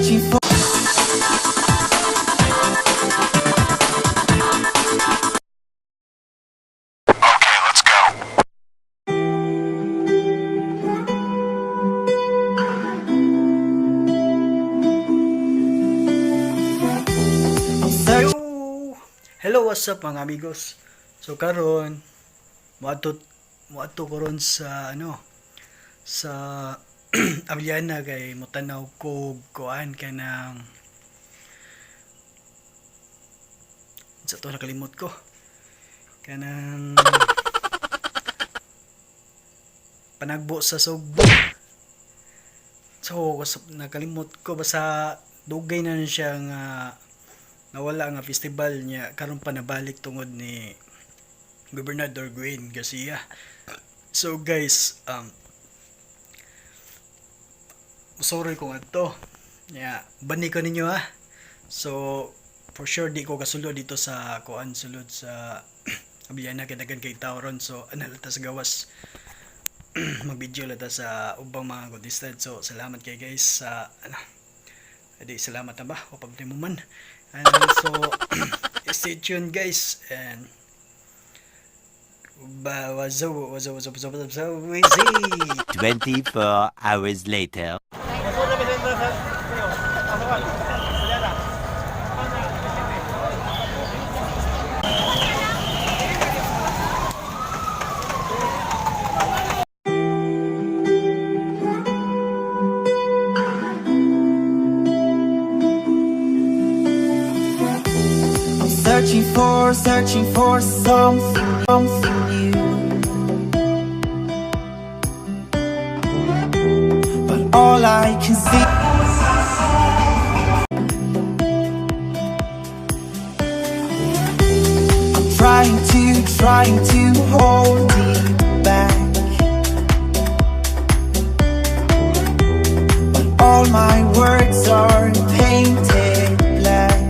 Searching for. Okay, let's go. I'm searching. Yo! Hello, what's up, mga amigos? So karon moadto moadto ko ron sa ano sa Abellana kay motanaw ko kuan kanang sa to, nakalimot ko, kanang panagbo sa Sugbo. So nakalimot ko, basta dugay na siya nga nawala nga festival niya, karon pa nabalik tungod ni Gobernador Gwen Garcia. So guys, sorry kung adto. Yeah, bani ko ninyo ha. So for sure di ko kasulod dito sa kuan, sulod sa Abellana kay daghan kay tao ron. So ana lang ta sa gawas, mag-video lang ta sa ubang mga contestant. So salamat kay guys sa ano. Adi, salamat na ba? O pag mo man. And so stay tuned, guys, and ba wazo wazo wazo wazo wazo wazo. 24 hours later. I'm searching for something, something new. But all I can see. I'm trying to hold it back. But all my words are painted black.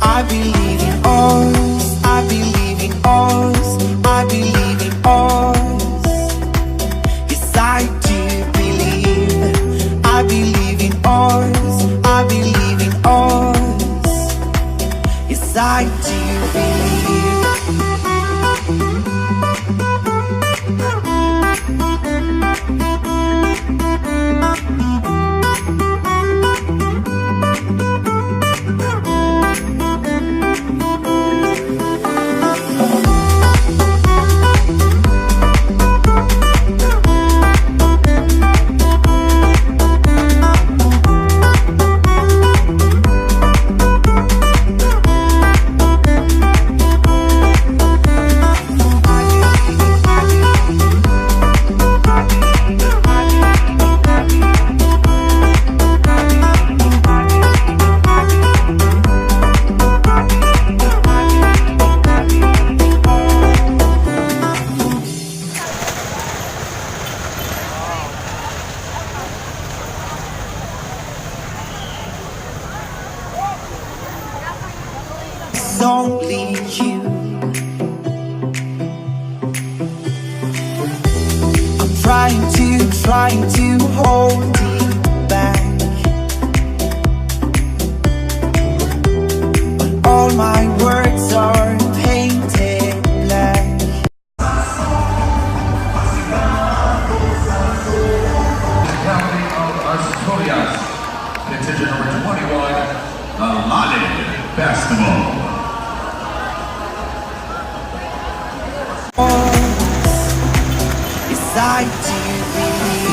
I believe in us, I believe in us, I believe in us. Yes, I do believe. I believe in us, I believe in us. Yes, I do believe. It's only you. I'm trying to hold it back. But all my words are painted black. County of Asturias, contingent number 21, the Lalin Festival. Yes, I do believe.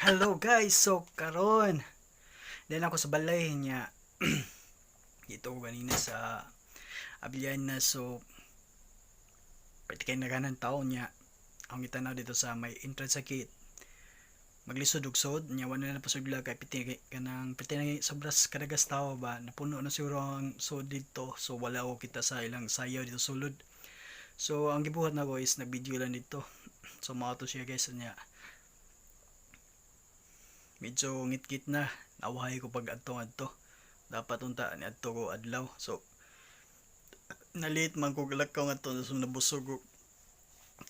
Hello guys, so karon then ako sa balay niya dito ko ganina sa Abellana, so pwede kay naganan tao niya ang gitanaw dito sa may entrance sa gate, maglisod og sod niya, wala na pasudla kay piti kanang piti na sobras kadagas tao ba, napuno na siguro ang sod dito. So wala ko kita sa ilang sayaw dito sulod. So ang gibuhat nako is nag-video lang dito. So mao to siya, guys. Niya medyo ngitngit na, nawahay ko pag adto adto. Dapat unta ni adto ko adlaw. So na-late man ko lakaw ngadto, so nabusog ko,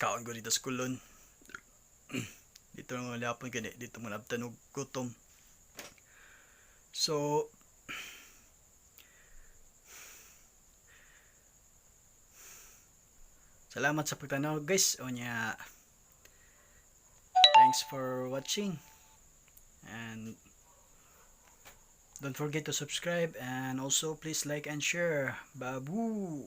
kaon ko dito sa kulon dito nga lapon kani dito mo nabtan og gutom. So salamat sa pagtanaw, guys. Unya, thanks for watching and don't forget to subscribe and also please like and share. Babu.